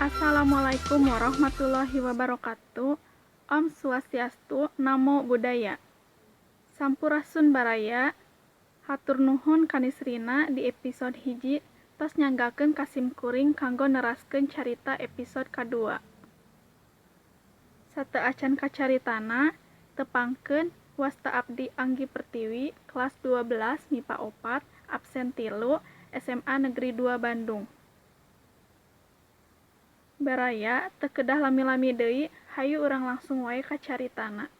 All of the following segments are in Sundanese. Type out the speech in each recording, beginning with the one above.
Assalamualaikum warahmatullahi wabarakatuh Om Swastiastu Namo Buddhaya Sampurasun baraya Hatur nuhun ka Nisrina di episode hiji tos nyanggakeun ka simkuring kanggo neraskeun carita episode kadua. Sateuacan ka caritana, tepangkeun wasta abdi Anggi Pertiwi kelas 12 MIPA opat absen 3 SMA Negeri 2 Bandung. Baraya teu kedah lami-lami deui hayu urang langsung wae ka caritana.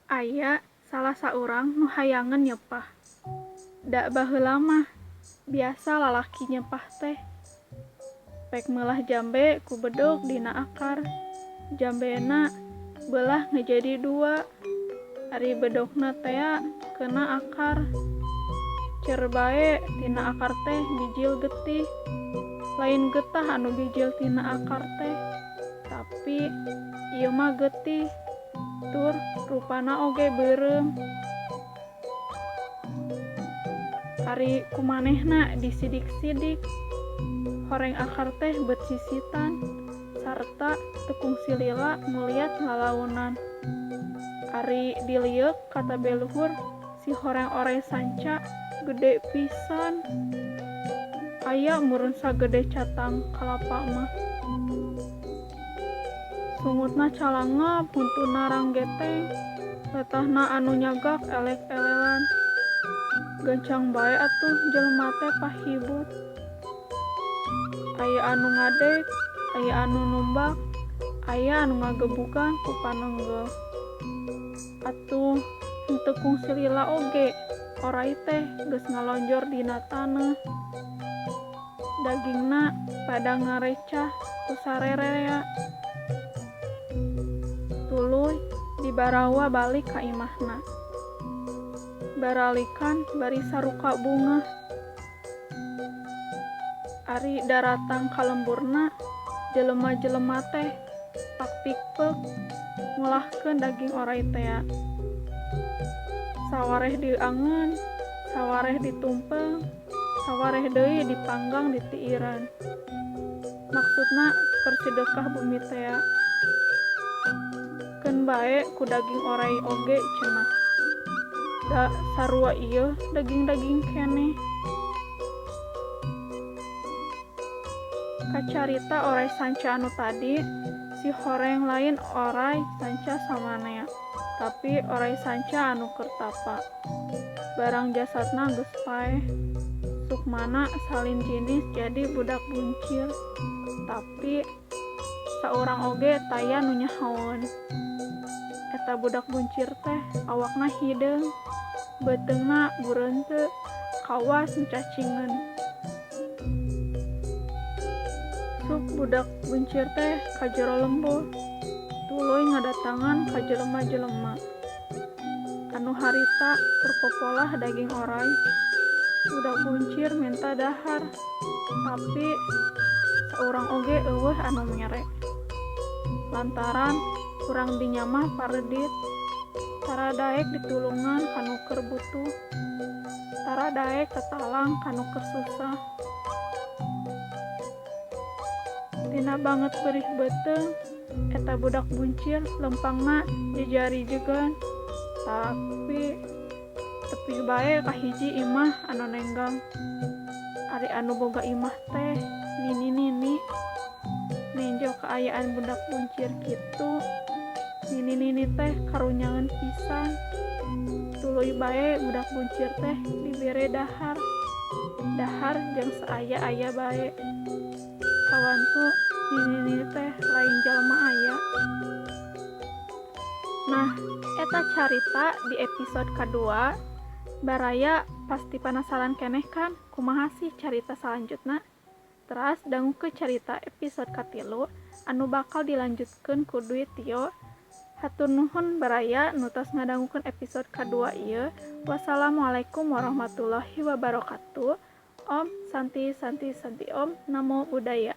Aya salah saurang nu hayangeun nyepah. Da baheula mah biasa lalaki nyepah teh. Pek meulah jambe ku bedog dina akar. Jambena beulah ngejadi dua. Ari bedogna tea keuna akar. Cer bae tina akar teh bijil getih. Lain getah anu bijil tina akar teh, tapi ieu mah getih. Tur rupana oge beureum. Ari kumanehna disidik-sidik. Horeng akar teh bet sisitan sarta teu kungsi lila nguliat lalaunan. Ari dilieuk ka tabe luhur si horeng oray sanca gede pisan. Aya meureun sagede catang kalapa mah. Sungutna calangap huntuna ranggeteng, letahna anu nyagak elek-elelan. Gancang bae atuh jelema teh pahibut. Aya anu ngadeg, aya anu numbak, aya anu ngagebugan ku panenggel. Atuh henteu kungsi lila oge, oray teh geus ngalonjor dina taneuh. Dagingna pada ngarecah ku sarerea. Tuluy dibarawa balik ka imahna. Baralikan bari saruka bungah. Ari daratang ka lemburna, jelema-jelema teh pakpikpeuk ngulahkeun daging oray tea. Sawareh diangeun, sawareh ditumpeng, sawareh deui dipanggang ditiiran. Maksudna keur sidekah bumi tea. Keun bae ku daging oray oge cenah. Da sarua ieu daging-daging keneh. Kacarita oray sanca anu tadi, si horeng lain oray sanca samanea, tapi oray sanca anu keur tapa. Barang jasadna geus paeh. Sukmana salin jinis jadi budak buncir. Tapi saurang oge taya nu nyahoeun. Eta budak buncir teh awakna hideung, beuteungna bureunteut, kawas nu cacingeun. Suk budak buncir teh ka jero lembur, tuluy ngadatangan ka jelema-jelema. Anu harita keur popolah daging oray. Budak buncir minta dahar, tapi saurang oge eueuh anu mere. Lantaran urang dinya mah paredit, tara daek ditulungan kanu keur butuh, tara daek tatalang kanu keur susah. Tina banget berih beuteung, eta budak buncir lempangna jejarijegan, tapi tepih bae ka hiji imah anu nenggang. Ari anu boga imah teh nini-nini. Nenjo kaayaan budak buncir kitu, nini-nini teh karunyangan pisan. Tuluy bae budak buncir teh dibere dahar. Dahar jeung saaya-aya bae. Kawantu nini-nini teh lain jalma aya. Nah, eta carita di episode kadua. Baraya pasti panasaran keneh kan kumaha sih carita salanjutna? Teras dangukeun carita episode katilu anu bakal dilanjutkeun ku Dwi Tio. Hatur nuhun baraya nu tos ngadangukeun episode kadua ieu. Wassalamualaikum warahmatullahi wabarakatuh. Om Santi Santi Santi Om Namo Buddhaya.